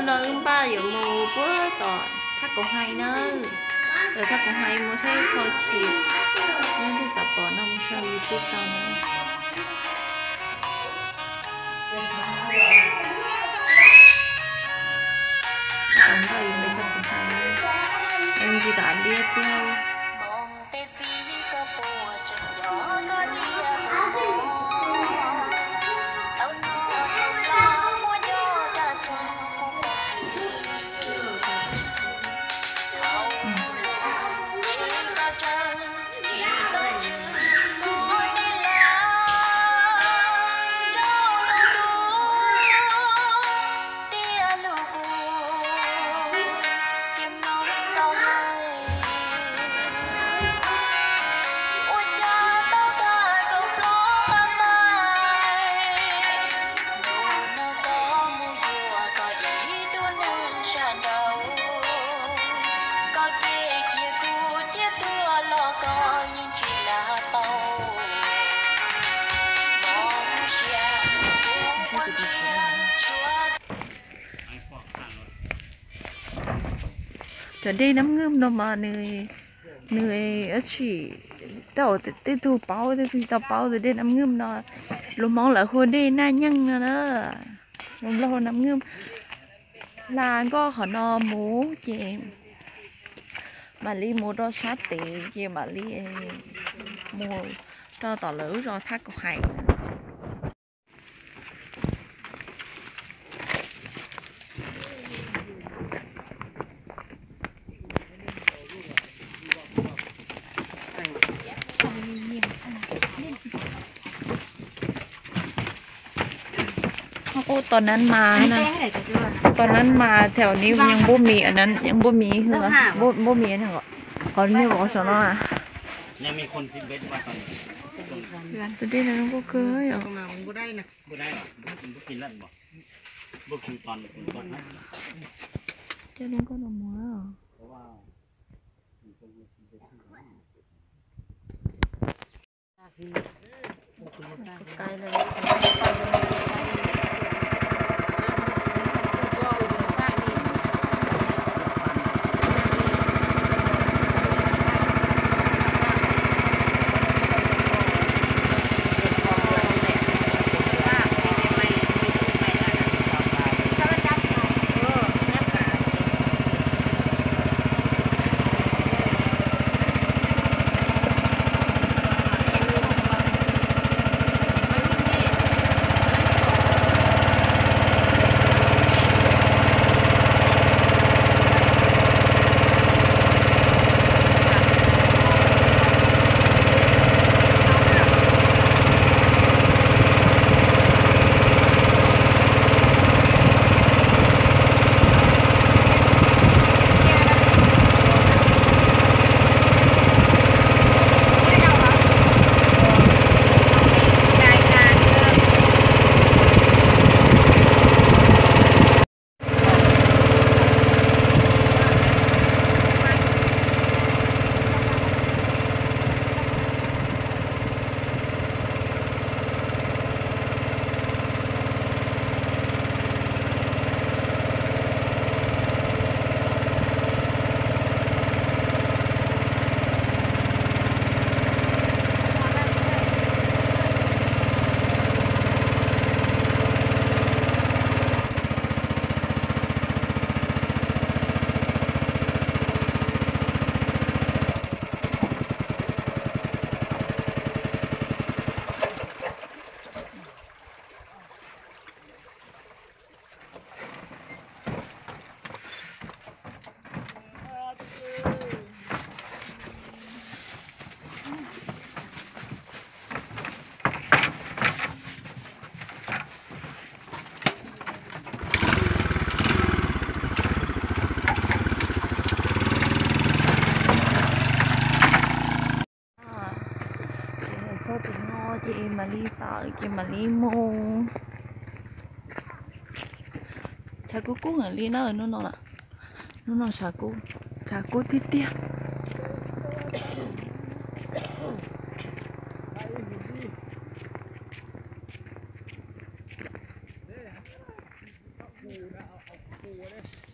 No wb npaj yuav mus puag tom Thaj Kaum Hais na. Tom Thaj Kaum Hais mus Thaj Kho Khim. Leej twg xav pom no mus saib YouTube tau na. Tom no yus pem Thaj Kaum Hais, tsis tom Av Liab thiab. Cov dej Nab Nwj no mas nws, nws dab tsi, tej tug paub tej tug tsis tau paub tias dej Nab Nwj no, lus Hmoob lawv hu dej Naj Nyeej no na, lus Nplog hu Nab Nwj. Hla nkoj qhov no mus ces mam li mus rau sab tid ces mam li mus rau tom lawv lub zos Thaj Kaum Hais. Qub tom nab mas, tom nab mas thaum nws yeej npuab mis, yeej npuab mis, npuab mis, qhov nws qhov saum no. Tus dej no zoo nkauj kawg yom. Coj lub nkoj no mus. Ces txog tim no ces mam li tawm ces mam li mus. Tshav kub kub heev li na, hnub no, hnub no tshav kub, tshav kub tiag tiag. ua ne.